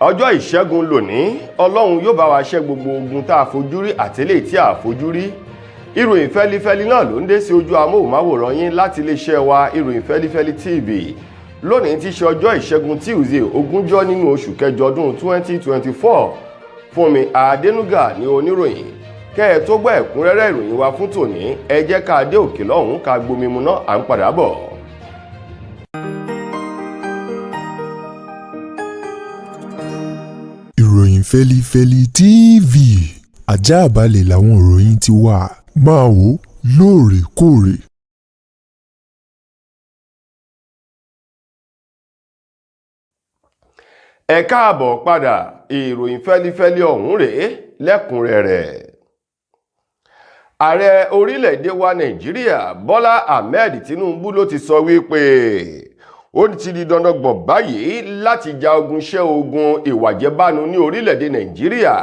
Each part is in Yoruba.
Ọjọ́ Ìṣẹ́gun lónìí. Ọlọ́run yóò bá wa ṣẹ́ gbogbo ogun tá a fojú rí àti eléyìí tí a fojú rí. Ìròyìn fẹ́lifẹ́li náà ló ń dé sí ojú amóhùnmáwòrán yín láti iléeṣẹ́ wa, Ìròyìn Fẹ́lifẹ́li TV, lónìí tí í ṣe ọjọ́ Ìṣẹ́gun Tuesday, 20 nínú oṣù kẹjọ ọdún 2024. Fúnmi Adénúgà ní oníròyìn. Kẹ́ ẹ tó gbọ́ ẹ̀kúnrẹ́rẹ́ ìròyìn wa fún tòní, ẹ jẹ́ ká dé òkè lọ́hùn-ún, ká gbomi mu náà, à ń padà bọ̀. Ìròyìn Fẹ́lifẹ́li TV, àjààbalẹ̀ làwọn ìròyìn ti wà, máa wò lóòrèkóòrè. Ẹ káàbọ̀ padà. Ìròyìn fẹ́lifẹ́li ọ̀hún rèé lẹ́kùnrẹ́rẹ́. Ààrẹ orílẹ̀-èdè wa Nàìjíríà, Bọ́lá Ahmed Tinubu, ló ti sọ wípé ó ti di dandan gbọ̀n báyìí láti ja ogun ṣẹ́ ogun ìwà jẹbánu ní orílẹ̀-èdè Nàìjíríà,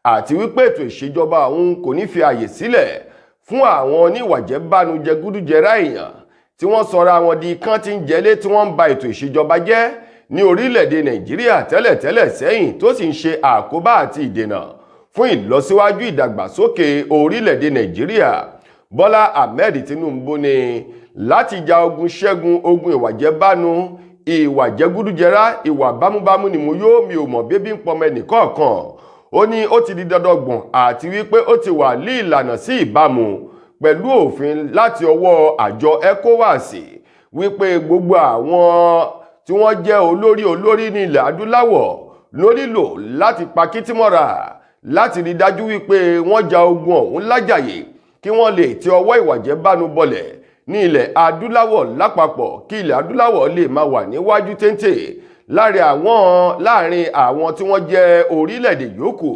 àti wípé ètò ìṣèjọba òun kò ní fi àyè sílẹ̀ fún àwọn oníwàjẹbánu jẹgúdújẹrá èèyàn tí wọ́n sọra wọn di kán tí ń jẹlé, tí wọ́n ń ba ètò ìṣèjọba jẹ́ ní orílẹ̀-èdè Nàìjíríà tẹ́lẹ̀tẹ́lẹ̀ sẹ́yìn, tó sì ń ṣe àkóbá àti ìdènà fún ìlọsíwájú ìdàgbàsókè orílẹ̀-èdè Nàìjíríà. Bọ́lá Ahmed Tinubu ní láti ja ogun ṣẹ́gun ogun ìwà jẹbánu, ìwà jẹgúdújẹrá, ìwà bámúbámú ni mo yóò mi ò mọ̀ bébí ń pọmọ ẹnìkọ̀ọ̀kan. Ó ní ó ti di dandan gbọ̀n, àti wípé ó ti wà ní ìlànà sí ìbámu pẹ̀lú òfin láti ọwọ́ àjọ ECOWAS, wípé gbogbo àwọn tí wọ́n jẹ́ olórí olórí ní ilẹ̀ adúláwọ̀ ló nílò láti pa kìtìmọ́ra láti rí dájú wípé wọ́n ja ogun ọ̀hún lájàyè, kí wọ́n lè ti ọwọ́ ìwà jẹbánu bọlẹ̀ ní ilẹ̀ adúláwọ̀ lápapọ̀, kí ilẹ̀ adúláwọ̀ lè máa wà níwájú téńté láàrin àwọn tí wọ́n jẹ́ orílẹ̀-èdè yòókù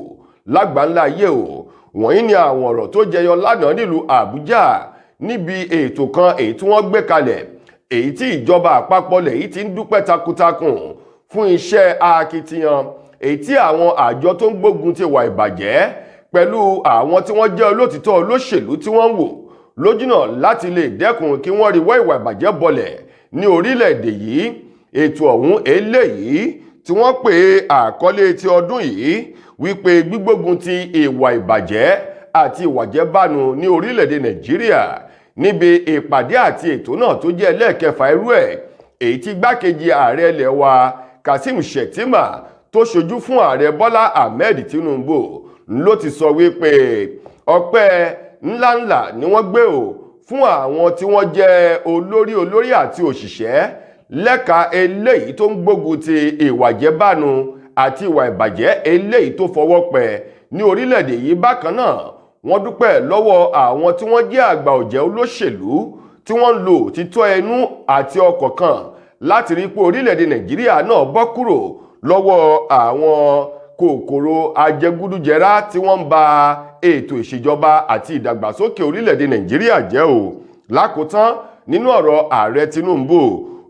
lágbàńlá ayé o. Wọ̀nyí ni àwọn ọ̀rọ̀ tó jẹyọ lánàá nílùú Àbújá, níbi ètò kan èyí tí wọ́n gbé kalẹ̀, èyí tí ìjọba àpapọ̀ lẹ̀ yìí ti ń dúpẹ́ takuntakun fún iṣẹ́ akitiyan èyí tí àwọn àjọ tó ń gbógun ti wà ìbàjẹ́ pẹ̀lú àwọn tí wọ́n jẹ́ olótìtọ́ olóṣèlú tí wọ́n ń wò lójúnà láti lè dẹ́kun kí wọ́n rí wọ́ ìwà ìbàjẹ́ bọlẹ̀ ní orílẹ̀-èdè yìí. Ètò ọ̀hún eléyìí tí wọ́n pè àkọlé ti ọdún yìí wípé gbígbógun ti ìwà ìbàjẹ́ àti ìwà jẹbánu ní orílẹ̀-èdè Nàìjíríà, níbi ìpàdé àti ètò náà tó jẹ́ ẹlẹ́ẹ̀kẹfà irú ẹ̀, èyí tí gbákejì ààrẹ ilẹ̀ wa, Kazeem Shettima, tó ṣojú fún ààrẹ Bọ́lá Ahmed Tinubu, ló ti sọ wípé ọpẹ́ ńláńlá ni wọ́n gbé o fún àwọn tí wọ́n jẹ́ olórí olórí àti òṣìṣẹ́ lẹ́ka eléyìí tó ń gbógun ti ìwà jẹbánu àti ìwà ìbàjẹ́ eléyìí tó fọwọ́ pẹ̀ ní orílẹ̀-èdè yìí. Bákan náà, wọ́n dúpẹ́ lọ́wọ́ àwọn tí wọ́n jẹ́ àgbà ọ̀jẹ̀ olóṣèlú tí wọ́n ń lo òtítọ́ ẹnu àti ọkọ̀ kan láti rí pé orílẹ̀-èdè Nàìjíríà náà bọ́ kúrò lọ́wọ́ àwọn kòkòrò ajẹgúdújẹrá tí wọ́n ń ba ètò ìṣèjọba àti ìdàgbàsókè orílẹ̀-èdè Nàìjíríà jẹ́ o. Lákòótán nínú ọ̀rọ̀ ààrẹ Tinubu,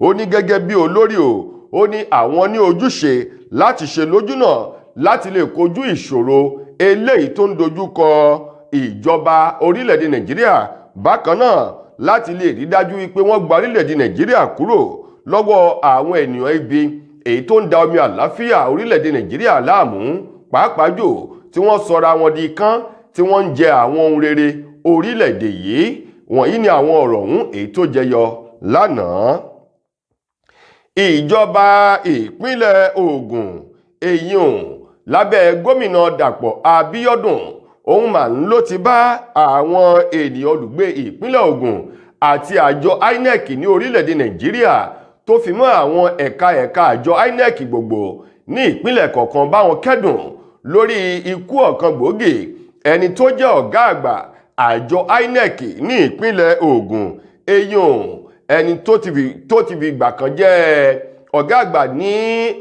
ó ní gẹ́gẹ́ bí olórí o, ó ní àwọn ní ojúṣe láti ṣe lójúnà láti lè kojú ìṣòro eléyìí tó ń dojú kọ ìjọba orílẹ̀-èdè Nàìjíríà, bákan náà láti lè rí dájú wípé wọ́n gba orílẹ̀-èdè Nàìjíríà kúrò lọ́wọ́ àwọn ènìyàn ibi èyí tó ń da omi àlàáfíà orílẹ̀-èdè Nàìjíríà láàmú, pàápàá jù tí wọ́n sọra wọn di ikán tí wọ́n ń jẹ àwọn ohun rere orílẹ̀-èdè yìí. Wọ̀nyí ni àwọn ọ̀rọ̀ ọ̀hún èyí tó jẹyọ lánàá. Ìjọba ìpínlẹ̀ Ògùn, èyí ò lábẹ́ gómìnà Dàpọ̀ Abíọ́dún, òun mà ń ló ti bá àwọn ènìyàn olùgbé ìpínlẹ̀ Ògùn àti àjọ INEC ní orílẹ̀-èdè Nàìjíríà, tó fi mọ́ àwọn ẹ̀ka ẹ̀ka àjọ INEC gbogbo ní ìpínlẹ̀ kọ̀ọ̀kan, báwọn kẹ́dùn lórí ikú ọ̀kan gbòógì ẹni tó jẹ́ ọ̀gá àgbà àjọ INEC ní ìpínlẹ̀ Ògùn, eyín ẹni tó ti fi ìgbà kan jẹ́ ọ̀gá àgbà ní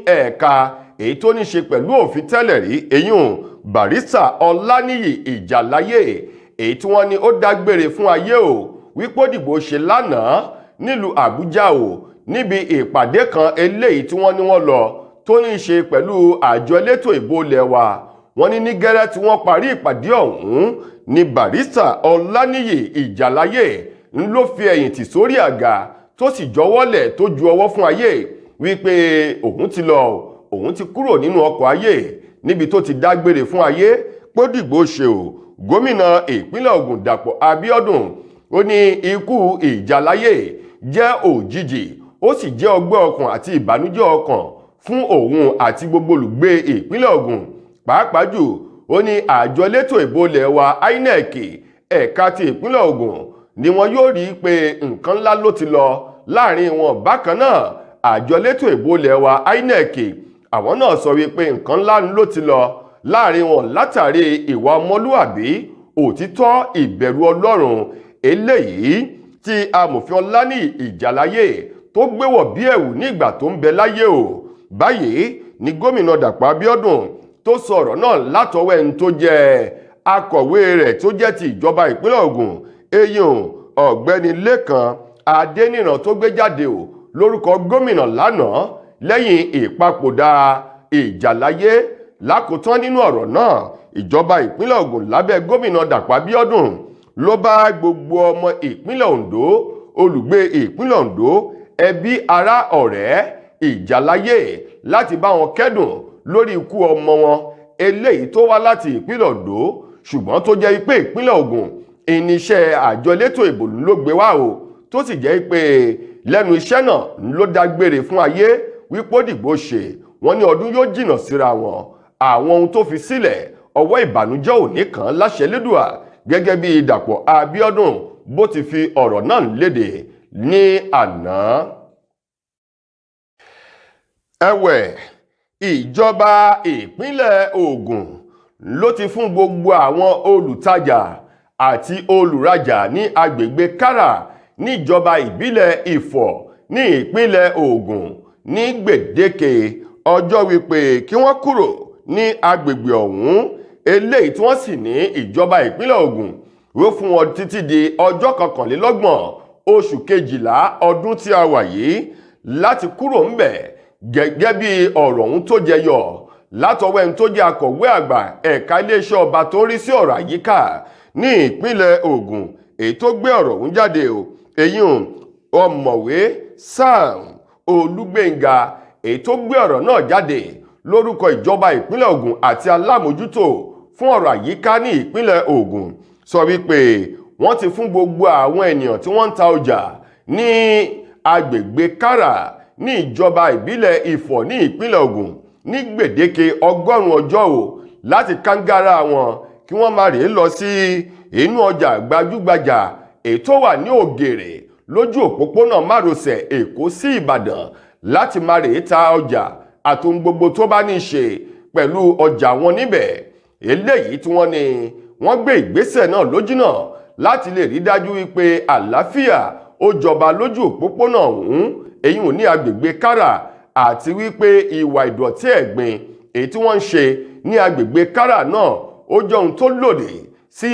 ẹ̀ka èyí tó ní ṣe pẹ̀lú òfin tẹ́lẹ̀ rí, eyín Barrister Ọláníyì Ìjàláyè, èyí tí wọ́n ní ó dágbére fún ayé o, wípé ó dìbò ṣe lánàá nílùú Àbújá o, níbi ìpàdé kan eléyìí tí wọ́n ní wọ́n lọ tó ní ṣe pẹ̀lú àjọ elétò ìbò ilẹ̀ wa. Wọ́n ní ní gẹ́rẹ́ tí wọ́n parí ìpàdé ọ̀hún ní Barrister Ọláníyì Ìjàláyè ń ló fi ẹ̀yìn tì sórí àga, tó sì jọwọ́lẹ̀, tó ju ọwọ́ fún ayé wípé òun ti lọ. Òun ti kúrò nínú ọkọ̀ ayé níbi tó ti dágbére fún ayé pódìgbò ṣe o. Gómìnà ìpínlẹ̀ Ògùn Dàpọ̀ Abíọ́dún ó ní ikú Ìjàláyé jẹ́ òjijì, ó sì jẹ́ ọgbẹ́ ọkàn àti ìbànújẹ́ ọkàn fún òun àti gbogbo olùgbé ìpínlẹ̀ Ògùn. Pàápàá jù, ó ní àjọ elétò ìbò ilẹ̀ wa INEC ẹ̀ka ti ìpínlẹ̀ Ògùn ni wọn yóò rí i pé nǹkan ńlá ló ti lọ láàrin wọn. Bákan náà, àjọ elétò ìbò ilẹ̀ wa INEC àwọn náà sọ wípé nǹkan ńlá ló ti lọ láàrin wọn látàrí ìwà ọmọlúàbí, òtítọ́, ìbẹ̀rù Ọlọ́run eléyìí tí amòfin Ọláníyì Ìjàláyé tó gbéwọ̀ bí ẹ̀wù nígbà tó ń bẹ láyé o. Báyìí ni gómìnà Dàpọ̀ Abíọ́dún tó sọ ọ̀rọ̀ náà látọwọ́ ẹni tó jẹ́ akọ̀wé rẹ̀ tó jẹ́ ti ìjọba ìpínlẹ̀ Ògùn, eyín ọ̀gbẹ́ni Lékan Adéníran, tó gbé jáde o lórúkọ gómìnà lánàá lẹ́yìn ìpapòdà Ìjàláyé. Lákòótán nínú ọ̀rọ̀ náà, ìjọba ìpínlẹ̀ Ògùn lábẹ́ gómìnà Dàpọ̀ Abíọ́dún ló bá gbogbo ọmọ ìpínlẹ̀ Oǹdó, olùgbé ìpínlẹ̀ Oǹdó, ẹbí, ará, ọ̀rẹ́ Ìjàláyé láti bá wọn kẹ́dùn lórí ikú ọmọ wọn eléyìí tó wá láti ìpínlẹ̀ Oǹdó, ṣùgbọ́n tó jẹ́ pé ìpínlẹ̀ Ògùn ìníṣẹ́ àjọ elétò ìbò ló gbé wá o, tó sì jẹ́ pé lẹ́nu iṣẹ́ náà ló dágbére fún ayé wípé ó dìgbò ṣe. Wọ́n ní ọdún yóò jìnnà síra wọn, àwọn ohun tó fi sílẹ̀ ọwọ́ ìbànújẹ́ òní kan láṣẹ Lédùà, gẹ́gẹ́ bí Dàpọ̀ Abíọ́dún bó ti fi ọ̀rọ̀ náà léde ní àná. Ẹ̀wẹ̀, ìjọba ìpínlẹ̀ Ògùn ló ti fún gbogbo àwọn olùtajà àti olùrajà ní agbègbè Kára níjọba ìbílẹ̀ Ifọ̀ ní ìpínlẹ̀ Ògùn ní gbèdéke ọjọ́ wípé kí wọ́n kúrò ní agbègbè ọ̀hún, eléyìí tí wọ́n sì ní ìjọba ìpínlẹ̀ Ògùn wó fún wọn títí di ọjọ́ 21 oṣù kejìlá ọdún tí a wà yìí láti kúrò ńbẹ̀. Gẹ́gẹ́ bí ọ̀rọ̀ ọ̀hún tó jẹyọ látọwọ́ ẹni tó jẹ́ akọ̀wé àgbà ẹ̀ka iléeṣẹ́ ọba tó ń rí sí ọ̀rọ̀ àyíká ní ìpínlẹ̀ Ògùn, èyí tó gbé ọ̀rọ̀ ọ̀hún jáde o, èyí ọ̀mọ̀wé Sam Olúgbénga, èyí tó gbé ọ̀rọ̀ náà jáde lórúkọ ìjọba ìpínlẹ̀ Ògùn àti alámòjútó fún ọ̀rọ̀ àyíká ní ìpínlẹ̀ Ògùn, sọ wípé wọ́n ti fún gbogbo àwọn ènìyàn tí wọ́n ń ta ọjà ní agbègbè Kára ní ìjọba ìbílẹ̀ Ifọ̀ ní ìpínlẹ̀ Ògùn ní gbèdéke 100 ọjọ́ o láti kángára wọn kí wọ́n má rèé lọ sí inú ọjà gbajúgbajà èyí tó wà ní Ògèrè lójú òpópónà márosẹ̀ Èkó sí Ìbàdàn láti má rèé ta ọjà àtohun gbogbo tó bá ní í ṣe pẹ̀lú ọjà wọn níbẹ̀. Eléyìí tí wọ́n ní wọ́n gbé ìgbésẹ̀ náà lójúnà láti lè rí dájú wípé àlàáfíà ó jọba lójú òpópónà ọ̀hún, èyí ò ní agbègbè Kára, àti wípé ìwà ìdọ̀tí ẹ̀gbin èyí tí wọ́n ń ṣe ní agbègbè Kára náà ó jẹ́ ohun tó lòdì sí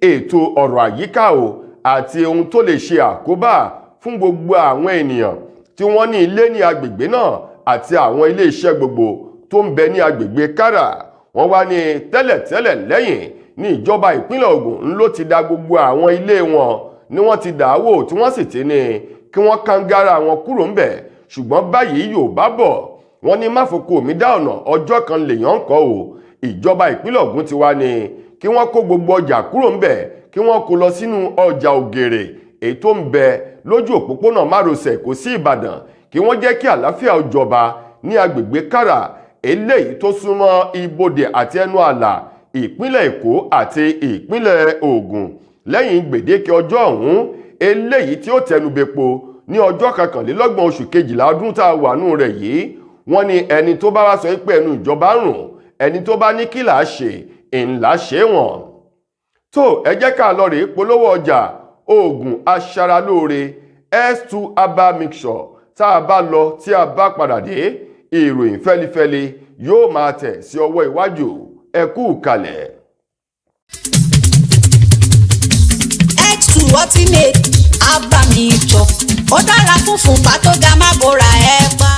ètò ọ̀rọ̀ àyíká o, àti ohun tó lè ṣe àkóbá fún gbogbo àwọn ènìyàn tí wọ́n ní ilé ní agbègbè náà àti àwọn ilé iṣẹ́ gbogbo tó ń bẹ ní agbègbè Kára. Wọ́n wá ní tẹ́lẹ̀tẹ́lẹ̀ lẹ́yìn ní ìjọba ìpínlẹ̀ Ògùn ló ti da gbogbo àwọn ilé wọn ni wọ́n ti dà wó, tí wọ́n sì ti ní kí wọ́n kángára wọn kúrò ńbẹ̀. Ṣùgbọ́n báyìí Yorùbá bọ̀, wọ́n ní máfokò mi dá ọ̀nà, ọjọ́ kan lèèyàn ń kọ́ o. Ìjọba ìpínlẹ̀ Ògùn ti wá ní kí wọ́n kó gbogbo ọjà kúrò ńbẹ̀, kí wọ́n kó lọ sínú ọjà Ògèrè èyí tó ń bẹ lójú òpópónà márosẹ̀ Èkó sí Ìbàdàn, kí wọ́n jẹ́ kí àlàáfíà ó jọba ní agbègbè Kára eléyìí tó súnmọ́ ibodè àti ẹnu àlà ìpínlẹ̀ Èkó àti ìpínlẹ̀ Ògùn. Lẹ́yìn gbèdéke ọjọ́ ọ̀hún eléyìí tí ó tẹnubẹ̀po ní ọjọ́ 21 oṣù kejìlá ọdún tá a wà nù rẹ̀ yìí, wọ́n ní ẹni tó bá wá sọ pé ẹnu ìjọba ń rùn, ẹni tó bá ní kí là á ṣe ńlá ṣe wọ̀n. Tó ẹ jẹ́ ká lọ rèé polówó ọjà oògùn aṣaralóore S2 herbal mixture. Tá a bá lọ, tí a bá padà dé, ìròyìn fẹ́lifẹ́li yóò máa tẹ̀ sí ọwọ́ iwájú. Ẹ kú kalẹ̀. X2 ultimate herbal mixture, ó dára fún fúnpá tó ga, má bóra ẹ pa.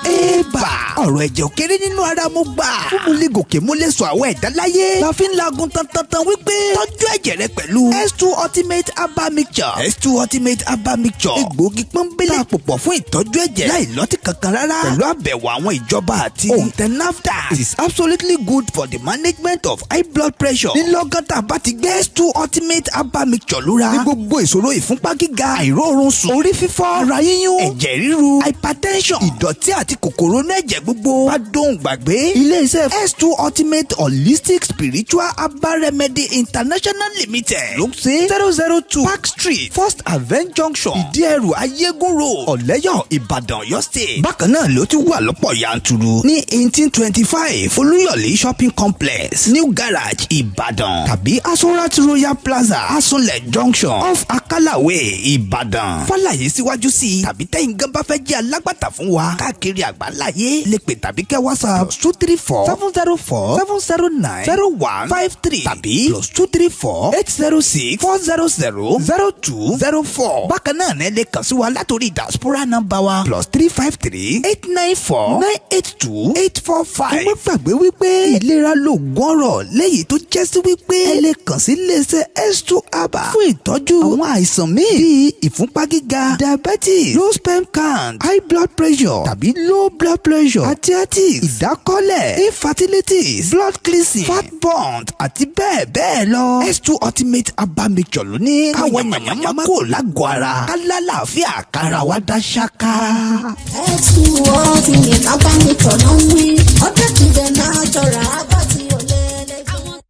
Eba. Ọ̀rọ̀ ẹ̀jẹ̀ ò kéré nínú ara, mo gbà. Fún mo lè gòkè, mo lè sọ àwọn ẹ̀dá láyé. La fi ń lagun tantantan wípé tọ́jú ẹ̀jẹ̀ rẹ pẹ̀lú S2 Ultimate Herbal Mixture. S2 Ultimate Herbal Mixture. Egbòogi pọ́nbélé tá a pò pọ̀ fún ìtọ́jú ẹ̀jẹ̀ láì lọ́tí kankan rárá. Pẹ̀lú àbẹ̀wò àwọn ìjọba àti òǹtẹ̀ NAFDAC. It is absolutely good for the management of high blood pressure. Ní lọ́gán tá a bá ti gbé S2 Ultimate Herbal Mixture lóra, ní gbogbo ìṣòro ìfúnpá gíga, àìróorun sùn, orí fífọ́, ara yíyún, ẹ̀jẹ̀ ríru, hypertension, ìdọ̀tí àti kòkòrò inú ẹ̀jẹ̀ gbogbo bá dóhùn gbàgbé. Ilé-iṣẹ́ S2 Ultimate Holistic Spiritual Herbal Remedy International Limited ló ń ṣe 002 Park Street, First Avenue Junction, Ìdíẹ̀rù, Ayégún Road, Ọ̀lẹ́yọ̀, Ìbàdàn, Ọ̀yọ́ State. Bákan náà ló ti wà lọ́pọ̀ yanturu ní 1825 Olúyọ̀lé Shopping Complex, New Garage, Ìbàdàn, tàbí Asorat Royal Plaza, Asunlẹ̀ Junction, off Akalawe, Ìbàdàn. Fàlàyé síwájú sí i tàbí tẹ́yìn gan bá fẹ́ jẹ́ alágbàtà fún wa káàkiri àgbáláyé, lè pè tàbí kẹ́ WhatsApp +234 704 709 0153 tàbí +234 806 400 0204. Bákan náà ní ẹ lè kàn sí wa látòrí diaspora number wa +353 894 982 845. Ẹ má gbàgbé wípé ìlera lóògùn ọrọ̀, léyìí tó jẹ́ sí wípé ẹ lè kàn sí iléeṣẹ́ S2 Herbal fún ìtọ́jú àwọn àìsàn míì bíi ìfúnpá gíga, diabetes, low sperm count, high blood pressure tàbí low blood pressure, arthritis, ìdákọ́lẹ̀, infertility, blood cleansing, fat burn àti bẹ́ẹ̀ bẹ́ẹ̀ lọ. S2 Ultimate Herbal Mixture ló ní káwọn yàmàyàmá kò lágọ̀ọ́ ara, ká lálàáfíà, kára wa dá ṣáká. S2 Ultimate Herbal Mixture ló ń wí. Ọjọ́ ti dẹ̀ natural abá tí ò lẹ́lẹ́gbẹ́.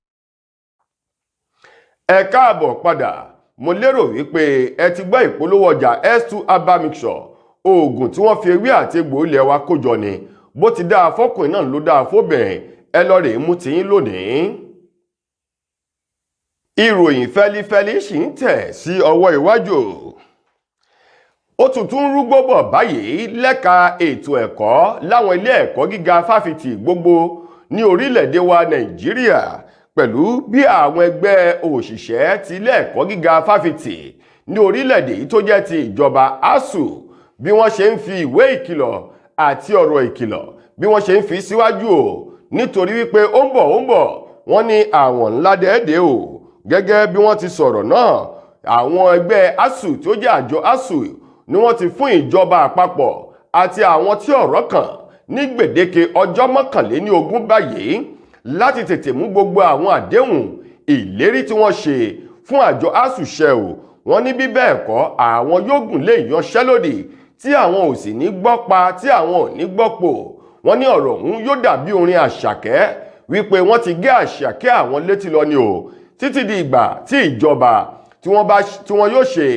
Ẹ káàbọ̀ padà. Mo lérò wípé ẹ ti gbọ́ ìpolówó ọjà S2 Herbal Mixture, oògùn tí wọ́n fi ewé àti egbò ilẹ̀ wa kó jọ ni. Bó ti dáa fọ́kùnrin náà ló dáa fóbìnrin. Ẹ lọ rèé mú tiyín lónìí. Ìròyìn fẹlifẹli sì ń tẹ̀ sí ọwọ́ iwájú. Ó tuntun ń rúgbó bọ̀ báyìí lẹ́ka ètò ẹ̀kọ́ láwọn ilé ẹ̀kọ́ gíga fáfitì gbogbo ní orílẹ̀-èdè wa Nàìjíríà, pẹ̀lú bí àwọn ẹgbẹ́ òṣìṣẹ́ ti ilé ẹ̀kọ́ gíga fáfitì ní orílẹ̀-èdè yìí tó jẹ́ ti ìjọba, ASUU, bí wọ́n ṣe ń fi ìwé ìkìlọ̀ àti ọ̀rọ̀ ìkìlọ̀ bí wọ́n ṣe ń fi síwájú o, nítorí wípé ó ń bọ̀, ó ń bọ̀, wọ́n ní àwọn ńlá dẹ́ẹ̀dẹ́ o. Gẹ́gẹ́ bí wọ́n ti sọ̀rọ̀ náà, àwọn ẹgbẹ́ ASUU tó jẹ́ àjọ ASUU ni wọ́n ti fún ìjọba àpapọ̀ àti àwọn tí ọ̀rọ̀ kàn ní gbèdéke ọjọ́ 21 báyìí láti tètè mú gbogbo àwọn àdéhùn ìlérí tí wọ́n ṣe fún àjọ ASUU ṣẹ o. Wọ́n ní bí bẹ́ẹ̀ kọ́, àwọn yóò gùn lé ìyanṣẹ́lódì tí àwọn ò sì ní gbọ́ pa, tí àwọn ò ní gbọ́ pò. Wọ́n ní ọ̀rọ̀ ọ̀hún yóò dàbí orin Àṣàkẹ́ wípé wọ́n ti gé Àṣàkẹ́ àwọn létí lọ ni o, títí di ìgbà tí ìjọba tí wọ́n yóò ṣe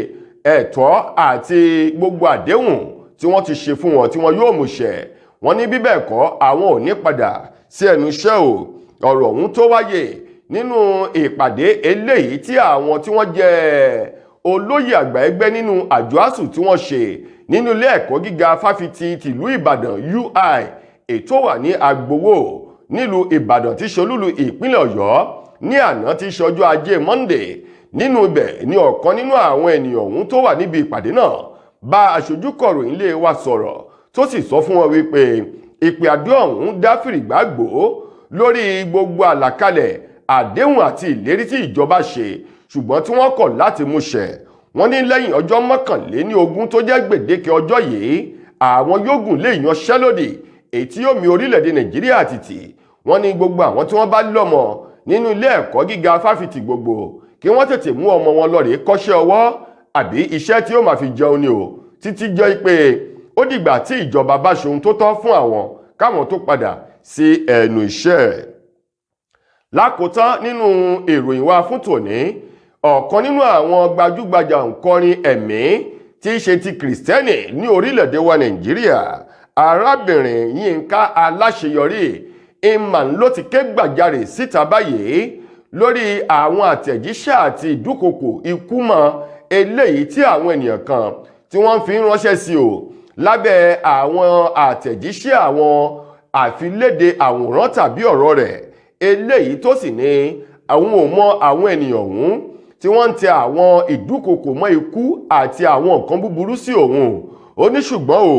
ẹ̀tọ́ àti gbogbo àdéhùn tí wọ́n ti ṣe fún wọn tí wọ́n yóò mú ṣẹ. Wọ́n ní bí bẹ́ẹ̀ kọ́, àwọn ò ní padà sí ẹnu iṣẹ́ o. Ọ̀rọ̀ ọ̀hún tó wáyé nínú ìpàdé eléyìí tí àwọn tí wọ́n jẹ́ olóyè àgbà ẹgbẹ́ nínú àjọ ASUU tí wọ́n ṣe nínú ilé ẹ̀kọ́ gíga fáfitì tìlú Ìbàdàn, UI, ètò wà ní Agbowó nílùú Ìbàdàn tí ṣolúlu ìpínlẹ̀ Ọ̀yọ́, ní àná tí ṣe ọjọ́ Ajé Monday. Nínú ibẹ̀ ní ọ̀kan nínú àwọn ènìyàn ọ̀hún tó wà níbi ìpàdé náà bá aṣojú kọ̀ròyìn ilé wa sọ̀rọ̀, tó sì sọ fún wọn wípé ìpè àdó ọ̀hún dá fìrìgbàgbò lórí gbogbo àlàkalẹ̀ àdéhùn àti ìlérí tí ìjọba ṣe, ṣùgbọ́n tí wọ́n kọ̀ láti mú ṣẹ. Wọ́n ní lẹ́yìn ọjọ́ 21 tó jẹ́ gbèdéke ọjọ́ yìí, àwọn yóò gùn lé ìyanṣẹ́lódì èyí tí yóò mi orílẹ̀-èdè Nàìjíríà tìtì. Wọ́n ní gbogbo àwọn tí wọ́n bá lọ́mọ nínú ilé ẹ̀kọ́ gíga fáfitì gbogbo, kí wọ́n tètè mú ọmọ wọn lọ rèé kọ́ṣẹ́ ọwọ́ àbí iṣẹ́ tí ó máa fi jẹun ni o, títí jẹ́ pé ó dìgbà tí ìjọba bá ṣe ohun tó tọ́ fún àwọn káwọn tó padà sí ẹnu iṣẹ́. Lákòótán nínú ìròyìn wa fún tòní, ọ̀kan nínú àwọn gbajúgbajà òǹkọrin ẹ̀mí tí í ṣe ti Kìrìsìtẹ́nì ní orílẹ̀-èdè wa Nàìjíríà, arábìnrin Yínká Aláṣeyọrí Imàn, ló ti ké gbàjarè síta báyìí lórí àwọn àtẹ̀jíṣẹ́ àti ìdúkokò ikú mọ́ eléyìí tí àwọn ènìyàn kan tí wọ́n fi ń ránṣẹ́ sí o lábẹ́ àwọn àtẹ̀jíṣẹ́, àwọn àfiléde àwòrán tàbí ọ̀rọ̀ rẹ̀ eléyìí, tó sì ní àwọn ò mọ àwọn ènìyàn ọ̀hún tí wọ́n ń tẹ àwọn ìdúkokò mọ́ ikú àti àwọn nǹkan búburú sí òun. Ó ní ṣùgbọ́n o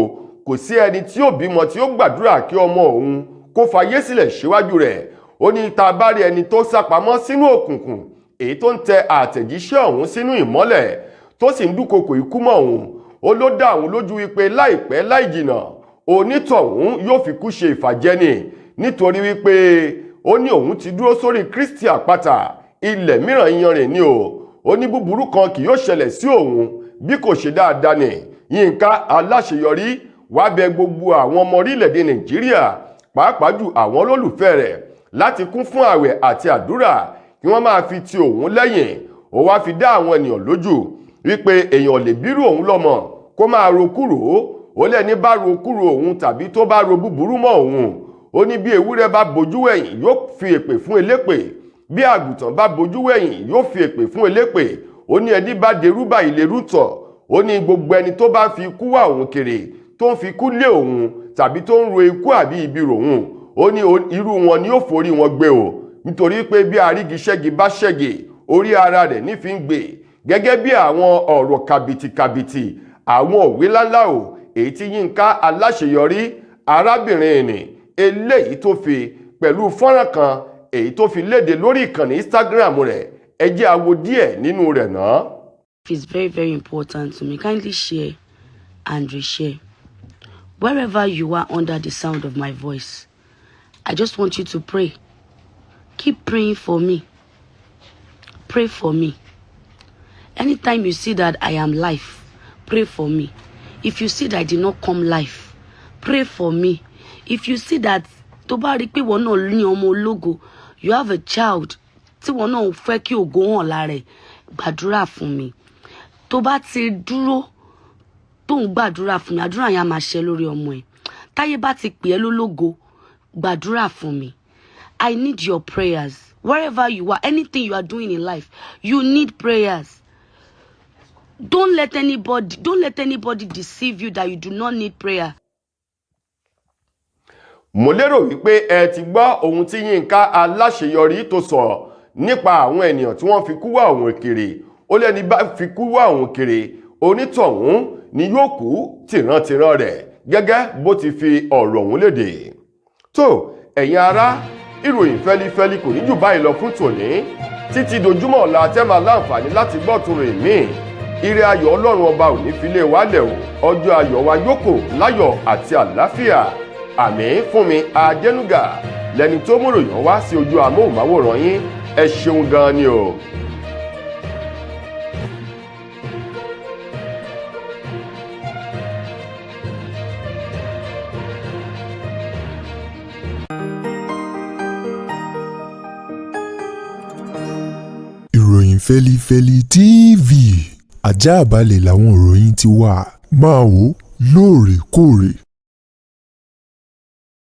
Kò sí ẹni tí ó bímọ tí ó gbàdúrà kí ọmọ òun kó fayé sílẹ̀ síwájú rẹ̀. Ó ní tá a bá rí ẹni tó sápamọ́ sínú òkùnkùn, èyí tó ń tẹ àtẹ̀jíṣẹ́ ọ̀hún sínú ìmọ́lẹ̀, tó sì ń dúnkokò ikú mọ́ òun, ó ló dá òun lójú wípé láìpẹ́ láì jìnà, onítọ̀hún yóò fi kú ṣe ìfàjẹni, nítorí wípé ó ní òun ti dúró sórí Kristi àpáta, ilẹ̀ mìíràn iyanrìn ni o. Ó ní búburú kan kì yóò ṣẹlẹ̀ sí òun bí kò ṣe dáadáa ni. Yínká Aláṣeyọrí wá bẹ̀ gbogbo àwọn ọmọ orílẹ̀-èdè Nàìjíríà, pàápàá jù àwọn olólùfẹ́ rẹ̀, láti kún fún àwẹ̀ àti àdúrà kí wọ́n máa fi ti òun lẹ́yìn. Ó wá fi dá àwọn ènìyàn lójú wípé èèyàn lè bírú òun lọ́mọ kó máa ro kúrò. Ó lẹ́ni bá ro kúrò òun tàbí tó bá ro búburú mọ́ òun, ó ní bí ewúrẹ́ bá bojú wẹ̀yìn yóò fi èpè fún elépè, bí àgùntàn bá bojú wẹ̀yìn yóò fi èpè fún elépè. Ó ní ẹni bá derú bá ìlérú tọ̀. Ó ní gbogbo ẹni tó bá fi ikú wá òun kiri, tó ń fi ikú lé òun tàbí tó ń ro ikú àbí ibi ròun, ó ní irú wọn ni ó forí wọn gbé o, nítorí pé bí arígiṣẹ́gi bá ṣẹ́gi, orí ara rẹ̀ ní fi ń gbé. Gẹ́gẹ́ bí àwọn ọ̀rọ̀ kàbìtìkàbìtì, àwọn òwe láńlá o, èyí tí Yínká Aláṣeyọrí arábìnrin ìní eléyìí tó fi pẹ̀lú fọ́nrán kan èyí tó fi léde lórí ìkànnì Instagram rẹ̀, ẹ jẹ́ a wo díẹ̀ nínú rẹ̀ náà. It's very, very important to me. Kindly share and reshare. Wherever you are under the sound of my voice, I just want you to pray. Keep praying for me. Pray for me. Anytime you see that I am live, pray for me. If you see that I did not come live, pray for me. If you see that tó bá rí pé ìwọ náà ní ọmọ ológo, you have a child tí ìwọ náà fẹ́ kí ògo hàn lára ẹ̀, gbàdúrà fún mi. Tó bá ti dúró tó ń gbàdúrà fún mi, àdúrà yẹn á máa ṣẹ lórí ọmọ ẹ̀. Táyé bá ti pè ẹ́ lólógo, gbàdúrà fún mi. I need your prayers. Wherever you are, anything you are doing in life, you need prayers. Don't let anybody deceive you that you do not need prayer. Mo lérò wípé ẹ ti gbọ́ ohun tí Yínká Aláṣeyọrí tó sọ nípa àwọn ènìyàn tí wọ́n fi kú wá òun kiri. Ó lẹ́ni bá fi kú wá òun kiri, onítọ̀hún ni yóò kú tìrantìran rẹ̀, gẹ́gẹ́ bó ti fi ọ̀rọ̀ ọ̀hún léde. Tó ẹ̀yin ará, ìròyìn fẹ́lifẹ́li kò ní jù báyìí lọ fún tòní, títí dojúmọ́ ọ̀la tẹ́ máa láǹfààní láti gbọ́ tó rìn míì. Ire ayọ̀ Ọlọ́run ọba ò ní fi lé wa lẹ̀ o. Ọjọ́ ayọ̀ wa yóò kò láyọ̀ àti àlàáfíà. Àmín. Fún mi Adénúgà lẹni tó múròyìn wá sí ojú amóhùnmáwòrán yín. Ẹ ṣeun gan ni o. Ìròyìn Fẹ́lifẹ́li TV, ajáàbalẹ̀ làwọn ìròyìn ti wà. Máa wò lóòrèkóòrè.